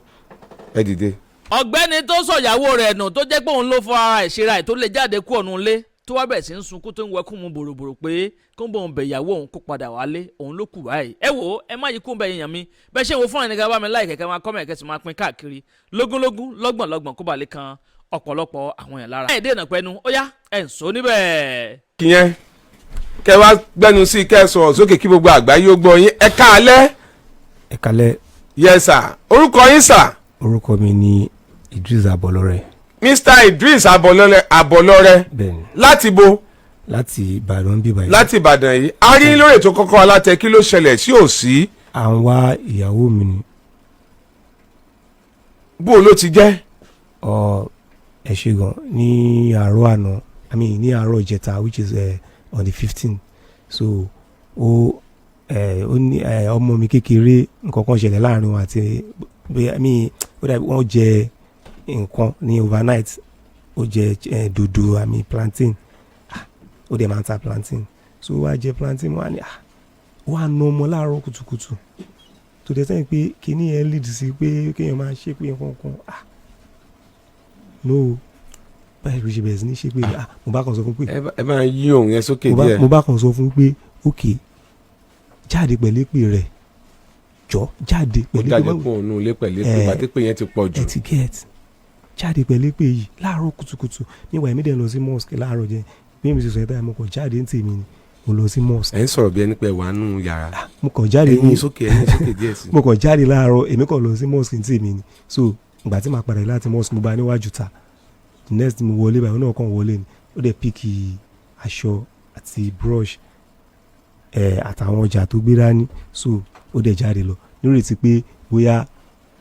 S2: ẹ dìde.
S1: Ọ̀gbẹ́ni tó sọ̀yàwó rẹ̀ nù, tó jẹ́ pé òun ló fọ ara ẹ̀ ṣera ẹ̀, tó lè jáde kú ọ̀nù ilé, tó wá bẹ̀rẹ̀ sí ń sunkún, tó ń wẹkún mu bòròbòrò pé kó ń bọ̀ òun bẹ̀ ìyàwó òun kó padà wálé, òun ló kù báyìí. Ẹ wò ó, ẹ má yí kú bẹ́ẹ̀ yẹn mi bẹ́ẹ̀ ṣe wo fún ẹnìkan bá mi láì kẹ̀kẹ́ máa comment, kẹ́sì máa pín káàkiri lógúnlógún, lọ́gbọ̀nlọ́gbọ̀n, kó bà lè kan ọ̀pọ̀lọpọ̀ àwọn èèyàn lára. Ẹ̀ dènà pẹ́nu, ó yá, ẹ̀ ń sọ níbẹ̀.
S2: Kìyẹn kẹ wá gbẹnu sí i, kẹ sọ̀rọ̀ sókè kí gbogbo àgbáyé ó gbọ́ yín. Ẹ káalẹ́.
S5: Ẹ kalẹ́.
S2: Yes sir, orúkọ yín, sir?
S5: Orúkọ mi ni Idris Abọlọrẹ.
S2: Mr. Idris Abọlọrẹ, Abọlọrẹ.
S5: Bẹ́ẹ̀ni.
S2: Láti bo?
S5: Láti Ìbàdàn bíbá yìí.
S2: Láti Ìbàdàn yìí. A rí lórí ètò Kọ́kọ́rọ́ Alátẹ. Kí ló ṣẹlẹ̀ sí òsì?
S5: À ń wá ìyàwó mi ni.
S2: Bó ló ti jẹ́?
S5: Ọ ẹ ṣe gan. Ní àárọ̀ àná, I mean ní àárọ̀ ìjẹta, which is on the 15, so ó ní ọmọ mi kékeré, nǹkan kan ṣẹlẹ̀ láàrin wọn àti bóyá mi ó dàbí wọ́n jẹ nǹkan ní overnight. Ó jẹ dòdò, I mean plantain. Ah, ó dẹ̀ máa ń ta plantain, so ó wá jẹ plantain, wọ́n á ní, ah, ó wá na ọmọ láàárọ̀ kùtùkùtù, tó dẹ̀ sẹ́yìn pé kíní yẹn lead sí pé kéèyàn máa ṣépè nǹkan kan. Ah no, báyìí ló ṣe bẹ̀rẹ̀ sí ní ṣépè. Ah, mo bá kàn sọ fún pé
S2: Ẹ máa yí òun yẹn sókè
S5: mo bá
S2: díẹ̀.
S5: Mo bá kàn sọ fún pé, ok, jáde pẹ̀lú èpè rẹ̀, jọ jáde
S2: Ó
S5: pẹ̀lú
S2: jáde
S5: èpè.
S2: kún òun ilé pẹ̀lú èpè pàtí pé yẹn ti pọ̀ jù.
S5: Ẹ ti get, jáde pẹ̀lú èpè yìí láàárọ̀ kùtùkùtù. Níwà èmi dẹ̀ lọ sí mosque láàárọ̀ jẹ́ bí èmi sì sọ ẹ̀, mo kàn jáde ní tèmi ni, mo lọ sí mosque.
S2: Ẹ ń sọ̀rọ̀ bí ẹni pé wà nù yàrá.
S5: Mo kàn jáde
S2: Ẹ̀yin
S5: ní
S2: sókè, ẹ̀yin sókè díẹ̀ sí.
S5: Mo kàn jáde láàárọ̀, èmi kàn lọ sí mosque ní tèmi ni. So ìgbà tí màá padà dé láti mosque, mo bá níwájú ta. The next mo wọlé báyìí, òun náà kàn wọlé ni. Ó dẹ̀ pick aṣọ àti brush àtàwọn ọjà tó gbé dání, so ó dẹ̀ jáde lọ nírètí pé bóyá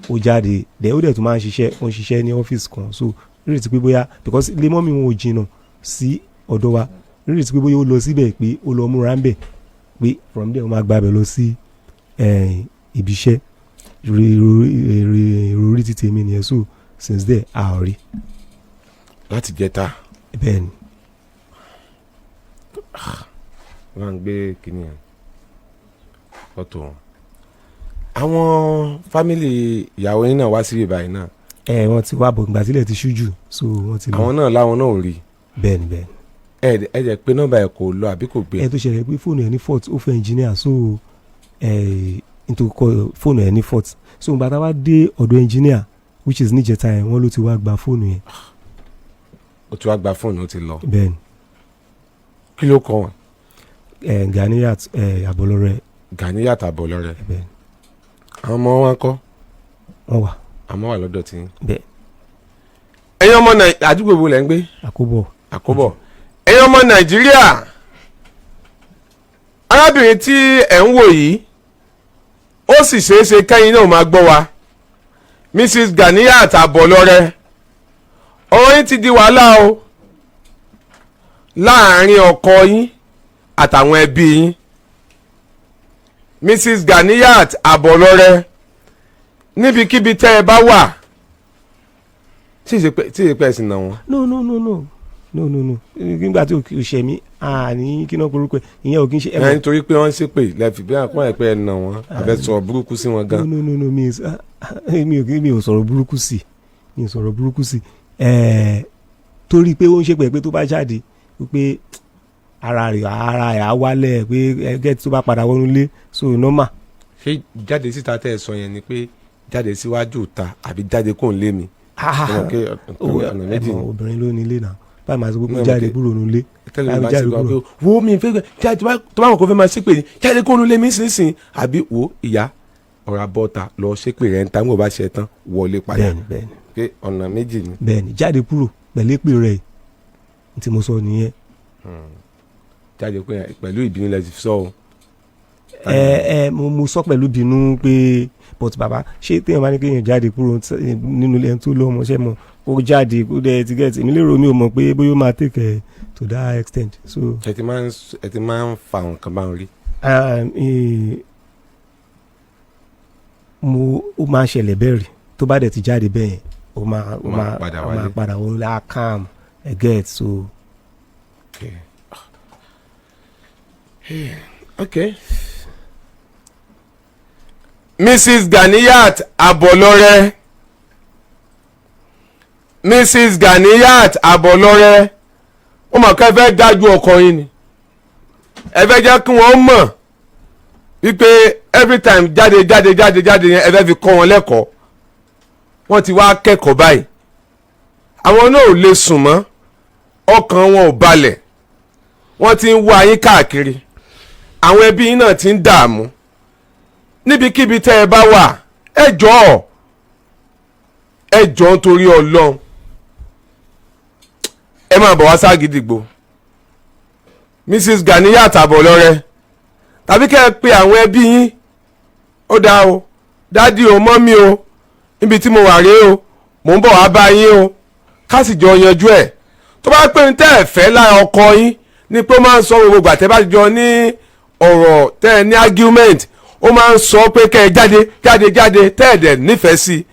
S5: ó jáde dẹ̀, ó dẹ̀ tún máa ń ṣiṣẹ́, ó ń ṣiṣẹ́ ní ọ́fíìsì kan, so nírètí pé bóyá, because ilé mummy wọn ò jìnnà sí ọ̀dọ̀ wa, nírètí pé bóyá ó lọ síbẹ̀, pé ó lọ múra ń bẹ̀, pé from there ó máa gbàbẹ̀ lọ sí ibi iṣẹ́. Ìròrí ti tèmi nìyẹn. So since there, a ò rí.
S2: Láti jẹta?
S5: Bẹ́ẹ̀ ni.
S2: Wọ́n á gbé kínní yẹn fọ́tò wọn. Àwọn family ìyàwó yín náà wá sí ìbàyìí náà?
S5: Ẹ wọ́n ti wá bọ̀, ìgbà tílẹ̀ ti ṣú jù, so wọ́n ti lọ.
S2: Àwọn náà láwọn náà ò rí?
S5: Bẹ́ẹ̀ ni, bẹ́ẹ̀ ni.
S2: Ẹ jẹ́ pé nọ́mbà ẹ̀ kò lọ àbí kò gbé?
S5: Ẹ tó ṣẹlẹ̀ pé fóònù ẹ̀ ní fault, ó fẹ́ engineer, so ẹ nítorí kọ fóònù ẹ̀ ní fault. So ìgbà tá a wá dé ọ̀dọ̀ engineer, which is níjẹta yẹn, wọ́n ló ti wá gba fóònù yẹn.
S2: Ó ti wá gba fóònù, ó ti lọ?
S5: Bẹ́ẹ̀ ni.
S2: Kí ló kọ wọn?
S5: Ẹ Ganiyat Abọlọrẹ.
S2: Ganiyat Abọlọrẹ.
S5: Bẹ́ẹ̀ ni.
S2: Àwọn ọmọ wọn kọ́?
S5: Wọ́n wà.
S2: Àmọ́ wà lọ́dọ̀ tí.
S5: Bẹ́ẹ̀.
S2: Ẹ̀yin ọmọ Nàìjíríà, àdúgbò wo lẹ̀ ń gbé?
S5: Àkóbọ̀.
S2: Àkóbọ̀. Ẹ̀yin ọmọ Nàìjíríà, arábìnrin tí ẹ̀ ń wò yìí, ó sì ṣeé ṣe kẹ́yìn náà máa gbọ́ wa, Mrs. Ganiyat Abọlọrẹ, ọ̀rọ̀ yín ti di wàhálà o láàárín ọkọ yín àtàwọn ẹbí yín. Mrs. Ganiyat Abọlọrẹ, níbikíbi tẹ́ ẹ bá wà, tí ìṣe pé ẹ̀sìn náà wọn.
S5: No, no, no, no, no, no, no. Nígbà tí o ṣẹ̀ mí, àní kí náà porúkọ ẹ̀, ìyẹn ò kí ń ṣe.
S2: Ẹ nítorí pé wọ́n ń ṣépè lẹ́fì bí àpọ́n ẹ̀ pé ẹ̀ nà wọ́n àbẹ̀ sọ̀rọ̀ burúkú sí wọn gan.
S5: No, no, no, no, mi ò sọ̀rọ̀ burúkú sí, mi ò sọ̀rọ̀ burúkú sí ẹ̀ẹ́, torí pé ó ń ṣépè pé tó bá jáde pé ara rẹ̀ á wálẹ̀, pé ẹgẹ́ tó bá padà wọnú ilé, so normal.
S2: Ṣé jáde síta tẹ́ ẹ sọ yẹn ni pé jáde síwájú ta àbí jáde kò ń lé mi? Ẹ mọ̀ pé ọ̀nà méjì
S5: Ẹ
S2: ni.
S5: mọ̀, obìnrin ló ní ilé náà, báyìí máa sọ pé kó
S2: Náà,
S5: jáde
S2: mo
S5: kúrò nílé.
S2: Tẹ́lẹ̀ mi bá
S5: Jáde
S2: ṣe gbọ́
S5: kúrò.
S2: pé wo mi fẹ́ jáde, tó bá wọn kò fẹ́ máa ṣépè ní jáde kó nu lé mi sínsìn, àbí wo ìyá ọ̀rọ̀ abọ́ta lọ ṣépè rẹ̀ ń ta, nígbà bá ṣe tán wọlé padà.
S5: Bẹ́ẹ̀ni, bẹ́ẹ̀ni.
S2: Pé ọ̀nà méjì ni.
S5: Bẹ́ẹ̀ni, jáde kúrò pẹ̀lú èpè rẹ̀ tí mo sọ nìyẹn.
S2: Jáde pé pẹ̀lú ìbínú lẹ ti sọ o.
S5: Ẹ ẹ mo sọ pẹ̀lú bínú pé, but bàbá, ṣé téèyàn bá ní kéèyàn jáde kúrò nínú ilé, ẹni tó lọ́mọ ṣẹ́ mọ̀, kó jáde, kó dẹ̀ ti get, èmi lérò, mi ò mọ̀ pé bóyá ó máa take ẹ̀ to that extent, so.
S2: Ẹ ti máa ń fa àwọn kan báwọn rí?
S5: Mo ó máa ń ṣẹlẹ̀ bẹ́ẹ̀ rí. Tó bá dẹ̀ ti jáde bẹ́ẹ̀ yẹn, ó
S2: Ó máa
S5: máa
S2: padà
S5: ó máa
S2: wálé.
S5: padà wọlé, á calm, ẹ get so.
S2: Okay. Mrs. Ganiyat Abolore, Mrs. Ganiyat Abolore, ó mọ̀ ká ẹ fẹ́ dájú ọkọ yín ni, ẹ fẹ́ jẹ́ kí wọ́n mọ̀ wípé every time jáde jáde jáde jáde yẹn, ẹ fẹ́ fi kọ́ wọn lẹ́kọ̀ọ́. Wọ́n ti wá kẹ́kọ̀ọ́ báyìí, àwọn náà ò lè sùn mọ́, ọkàn wọn ò balẹ̀, wọ́n ti ń wá yín káàkiri, àwọn ẹbí yín náà ti ń dààmú. Níbikíbi tẹ́ ẹ bá wà, ẹ jọ̀ọ́, ẹ jọ̀ọ́, nítorí Ọlọ́run, ẹ máa bọ̀ wá ságídígbò, Mrs. Ganiyat Abolore, tàbí kẹ́ ẹ pe àwọn ẹbí yín. Ó dáa o, daddy o, mummy o, níbi tí mo wà rèé o, mò ń bọ̀ wá bá yín o, ká sì jọ yanjú ẹ̀. Tó bá pé ní tẹ́ ẹ fẹ́ lára ọkọ yín ni pé ó máa ń sọ gbogbo ìgbà tẹ́ bá jọ ní ọ̀rọ̀, tẹ́ ẹ ní argument, ó máa ń sọ pé kẹ́ ẹ jáde jáde jáde, tẹ́ ẹ dẹ̀ nífẹ̀ẹ́ sí i,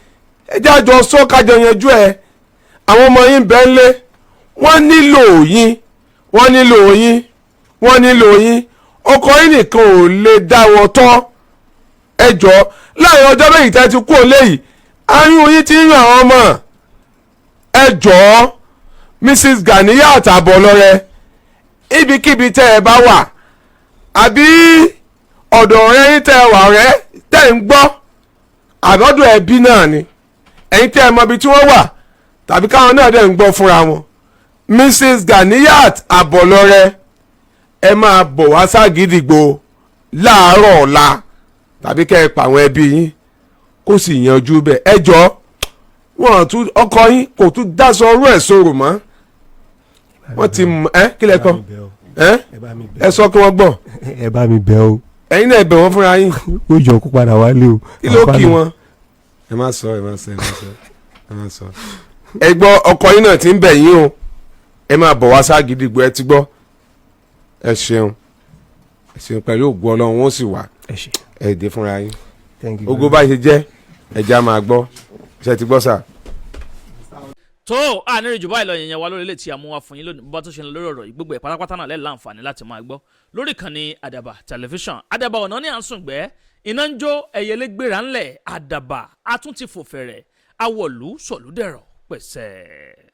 S2: ẹ jájọ sọ, kájọ yanjú ẹ̀. Àwọn ọmọ yín bẹ́ẹ̀ lé, wọ́n nílò yín, wọ́n nílò yín, wọ́n nílò yín. Ọkọ yín nìkan ò lè dá wọn tọ́. Ẹ jọ, láàrin ọjọ́ 2 tẹ́ ti kú òun léyìí, ayún yín ti ń yàn àwọn ọmọ. Ẹ jọ̀ọ́, Mrs. Ganiyat Abolore, ibikíbi tẹ́ ẹ bá wà, àbí ọ̀dọ̀ ọ̀rẹ́ yín tẹ́ ẹ wà, ọ̀rẹ́ tẹ́ ẹ ń gbọ́, àbọ̀dọ̀ ẹbí náà ni, ẹ̀yin tẹ́ ẹ mọ ibi tí wọ́n wà, tàbí káwọn náà dẹ̀ ń gbọ́ fúnra wọn, Mrs. Ganiyat Abolore, ẹ máa bọ̀ wá ságídígbò láàárọ̀ ọ̀la, tàbí kẹ́ ẹ pa àwọn ẹbí yín, kó sì yanjú bẹ́ẹ̀. Ẹ jọ, wọn tún ọkọ yín kò tún dáṣọ ọrú ẹ̀ sọ̀rọ̀ mọ́. Wọ́n ti mọ̀ ẹ́. Kí lẹ kọ́ ẹ́?
S5: Ẹ bá mi bẹ̀.
S2: Ẹ sọ kí wọ́n gbọ́.
S5: Ẹ bá mi bẹ̀ o.
S2: Ẹ̀yin náà ẹ bẹ̀ wọ́n fúnra yín.
S5: Ó jọ kó padà wálé o.
S2: Kí ló kí wọn? Ẹ má sọ, ẹ má sọ, ẹ má sọ, ẹ má sọ. Ẹ gbọ́, ọkọ yín náà ti ń bẹ̀ yín o. Ẹ máa bọ̀ wá ságídígbò. Ẹ ti gbọ́. Ẹ ṣeun, ẹ ṣeun. Pẹ̀lú ògùn Ọlọ́run, wọ́n sì wà.
S5: Ẹ ṣé.
S2: Ẹ dé fúnra yín.
S5: Thank you.
S2: Ogo báyìí ṣe jẹ́, ẹ já máa gbọ́. Ṣe ti gbọ́ sà?
S1: Tó àníri jù báyìí lọ yẹn wá lórí ilé tí a mú wá fún yín lónìí. Bó tó ṣe ń lọ lórí ọ̀rọ̀ yìí, gbogbo ẹ̀ pátápátá náà lẹ́ẹ̀ láǹfààní láti máa gbọ́ lórí ìkànnì Àdàbà Tẹlifíṣàn. Àdàbà ọ̀nà ní à ń sùn gbẹ́, iná ń jó, ẹyẹlé gbéra ńlẹ̀, Àdàbà a tún ti fò fẹ̀rẹ̀, awọ̀lú sọ̀lúdẹ̀rọ̀ pẹ̀sẹ̀.